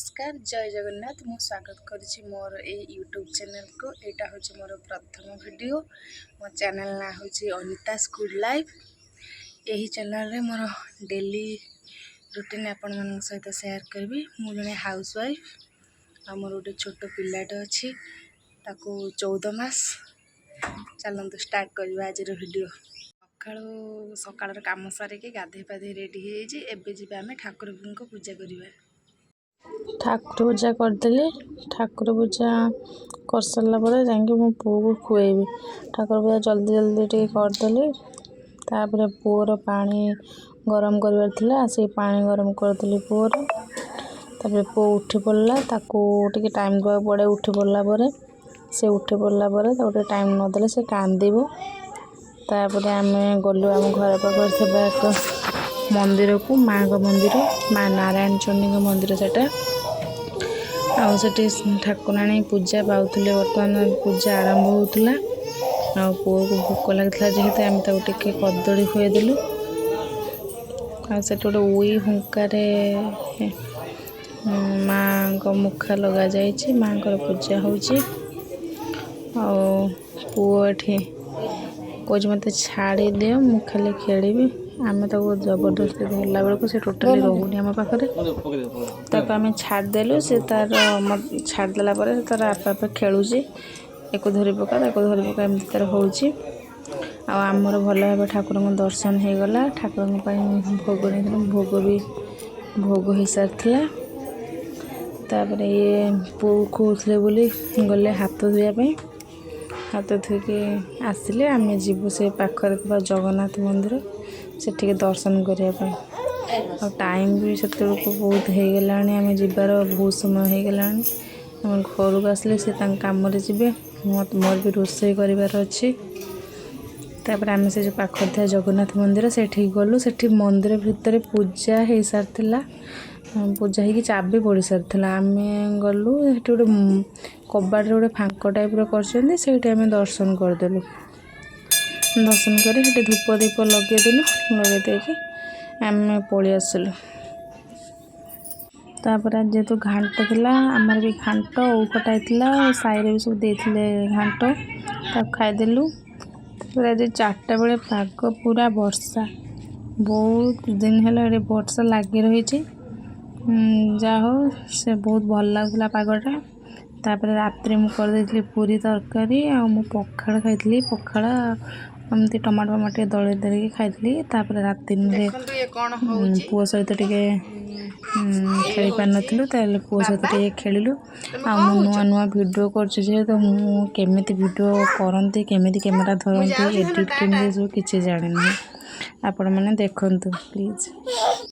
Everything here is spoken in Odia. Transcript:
ନମସ୍କାର, ଜୟ ଜଗନ୍ନାଥ। ମୁଁ ସ୍ୱାଗତ କରୁଛି ମୋର ଏଇ ୟୁଟ୍ୟୁବ୍ ଚ୍ୟାନେଲ୍କୁ। ଏଇଟା ହେଉଛି ମୋର ପ୍ରଥମ ଭିଡ଼ିଓ। ମୋ ଚ୍ୟାନେଲ୍ ନାଁ ହେଉଛି ଅନିତାସ୍ ଗୁଡ଼୍ ଲାଇଫ୍। ଏହି ଚ୍ୟାନେଲ୍ରେ ମୋର ଡେଲି ରୁଟିନ୍ ଆପଣମାନଙ୍କ ସହିତ ସେୟାର କରିବି। ମୁଁ ଜଣେ ହାଉସ୍ ୱାଇଫ୍ ଆଉ ମୋର ଗୋଟେ ଛୋଟ ପିଲାଟେ ଅଛି, ତାକୁ 14 ମାସ। ଚାଲନ୍ତୁ, ଷ୍ଟାର୍ଟ କରିବା ଆଜିର ଭିଡ଼ିଓ। ସକାଳୁ ସକାଳର କାମ ସାରିକି ଗାଧୋଇ ପାଧୋଇ ରେଡ଼ି ହେଇଯାଇଛି। ଏବେ ଯିବା ଆମେ ଠାକୁରଙ୍କୁ ପୂଜା କରିବା। ଠାକୁର ପୂଜା କରିଦେଲି। ଠାକୁର ପୂଜା କରିସାରିଲା ପରେ ଯାଇକି ମୋ ପୁଅକୁ ଖୁଆଇବି। ଠାକୁର ପୂଜା ଜଲ୍ଦି ଜଲ୍ଦି ଟିକେ କରିଦେଲି। ତାପରେ ପୁଅର ପାଣି ଗରମ କରିବାର ଥିଲା, ଆସିକି ପାଣି ଗରମ କରିଦେଲି ପୁଅର। ତାପରେ ପୁଅ ଉଠି ପଡ଼ିଲା। ତାକୁ ଟିକେ ଟାଇମ୍ ଦେବାକୁ ପଡ଼େ। ଉଠି ପଡ଼ିଲା ପରେ, ସେ ଉଠି ପଡ଼ିଲା ପରେ ତାକୁ ଟିକେ ଟାଇମ୍ ନଦେଲେ ସେ କାନ୍ଦିବ। ତାପରେ ଆମେ ଗଲୁ ଆମ ଘର ପାଖରେ ଥିବା ଏକ ମନ୍ଦିରକୁ, ମାଆଙ୍କ ମନ୍ଦିର, ମା ନାରାୟଣ ଚଣ୍ଡୀଙ୍କ ମନ୍ଦିର ସେଇଟା। ଆଉ ସେଠି ଠାକୁରାଣୀ ପୂଜା ପାଉଥିଲେ। ବର୍ତ୍ତମାନ ପୂଜା ଆରମ୍ଭ ହେଉଥିଲା। ଆଉ ପୁଅକୁ ଭୋକ ଲାଗିଥିଲା ଯେହେତୁ, ଆମେ ତାକୁ ଟିକେ କଦଳୀ ଖୁଆଇଦେଲୁ। ଆଉ ସେଠି ଗୋଟେ ଉଇ ହୁଙ୍କାରେ ମାଆଙ୍କ ମୁଖା ଲଗାଯାଇଛି, ମାଆଙ୍କର ପୂଜା ହେଉଛି। ଆଉ ପୁଅ ଏଠି କହୁଛି, "ମୋତେ ଛାଡ଼ିଦିଅ, ମୁଁ ଖାଲି ଖେଳିବି।" ଆମେ ତାକୁ ଜବରଦସ୍ତି ଧରିଲା ବେଳକୁ ସେ ଟୋଟାଲି ରହୁନି ଆମ ପାଖରେ। ତାକୁ ଆମେ ଛାଡ଼ିଦେଲୁ। ସେ ତାର ଛାଡ଼ିଦେଲା ପରେ ସେ ତାର ଆପେ ଆପେ ଖେଳୁଛି। ଏକୁ ଧରି ପକା, ତାକୁ ଧରି ପକା, ଏମିତି ତାର ହେଉଛି। ଆଉ ଆମର ଭଲ ଭାବେ ଠାକୁରଙ୍କ ଦର୍ଶନ ହେଇଗଲା। ଠାକୁରଙ୍କ ପାଇଁ ଭୋଗ ନେଇଥିଲୁ, ଭୋଗ ବି ଭୋଗ ହେଇସାରିଥିଲା। ତାପରେ ଇଏ ପୁଅକୁ ଖୁଆଉଥିଲେ ବୋଲି ଗଲେ ହାତ ଧୋଇବା ପାଇଁ। ହାତ ଧୋଇକି ଆସିଲେ ଆମେ ଯିବୁ ସେ ପାଖରେ ଥିବା ଜଗନ୍ନାଥ ମନ୍ଦିର, ସେଠିକି ଦର୍ଶନ କରିବା ପାଇଁ। ଆଉ ଟାଇମ୍ ବି ସେତେବେଳକୁ ବହୁତ ହେଇଗଲାଣି। ଆମେ ଯିବାର ବହୁତ ସମୟ ହେଇଗଲାଣି। ଆମେ ଘରକୁ ଆସିଲେ ସେ ତାଙ୍କ କାମରେ ଯିବେ, ମୋର ବି ରୋଷେଇ କରିବାର ଅଛି। ତାପରେ ଆମେ ସେ ଯେଉଁ ପାଖରେ ଥିବା ଜଗନ୍ନାଥ ମନ୍ଦିର, ସେଠିକି ଗଲୁ। ସେଠି ମନ୍ଦିର ଭିତରେ ପୂଜା ହେଇସାରିଥିଲା। ପୂଜା ହେଇକି ଚାବି ପଡ଼ି ସାରିଥିଲା। ଆମେ ଗଲୁ, ସେଠି ଗୋଟେ କବାଟରେ ଗୋଟେ ଫାଙ୍କ ଟାଇପ୍ର କରିଛନ୍ତି, ସେଇଠି ଆମେ ଦର୍ଶନ କରିଦେଲୁ। ଦର୍ଶନ କରି ସେଠି ଧୂପ ଦୀପ ଲଗେଇଦେଲୁ। ଲଗେଇ ଦେଇକି ଆମେ ପଳେଇ ଆସିଲୁ। ତାପରେ ଆଜି ଯେହେତୁ ଘାଣ୍ଟ ଥିଲା, ଆମର ବି ଘାଣ୍ଟ ଓଉ ଖଟା ହେଇଥିଲା ଆଉ ସାହିରେ ବି ସବୁ ଦେଇଥିଲେ ଘାଣ୍ଟ, ତାକୁ ଖାଇଦେଲୁ। ତାପରେ ଆଜି 4ଟା ବେଳେ ପାଗ ପୁରା ବର୍ଷା। ବହୁତ ଦିନ ହେଲା ଏଠି ବର୍ଷା ଲାଗି ରହିଛି। ଯାହା ହଉ, ସେ ବହୁତ ଭଲ ଲାଗୁଥିଲା ପାଗଟା। ତାପରେ ରାତିରେ ମୁଁ କରିଦେଇଥିଲି ପୁରୀ ତରକାରୀ ଆଉ ମୁଁ ପଖାଳ ଖାଇଥିଲି। ପଖାଳ ଏମିତି ଟମାଟୋ ଫମାଟୋ ଟିକେ ଦଳି ଦଳିକି ଖାଇଥିଲି। ତାପରେ ରାତିରେ ଦେଖନ୍ତୁ, ଇଏ କ'ଣ ହେଉଛି। ପୁଅ ସହିତ ଟିକେ ଖେଳି ପାରିନଥିଲୁ, ତାହେଲେ ପୁଅ ସହିତ ବାବା, ଟିକେ ଖେଳିଲୁ। ତମେ ଆଉ କ'ଣ ମୁଁ ହଉଛ? ନୂଆ ନୂଆ ଭିଡ଼ିଓ କରୁଛି ଯେହେତୁ, ମୁଁ କେମିତି ଭିଡ଼ିଓ କରନ୍ତି, କେମିତି କ୍ୟାମେରା ମୁଁ ଧରନ୍ତି, ଯାଉଛି ଧନ, ଏଡ଼ିଟ୍ ଟାଟା। କେମିତି, ସବୁ କିଛି ଜାଣିନି। ଆପଣମାନେ ଦେଖନ୍ତୁ ପ୍ଲିଜ୍।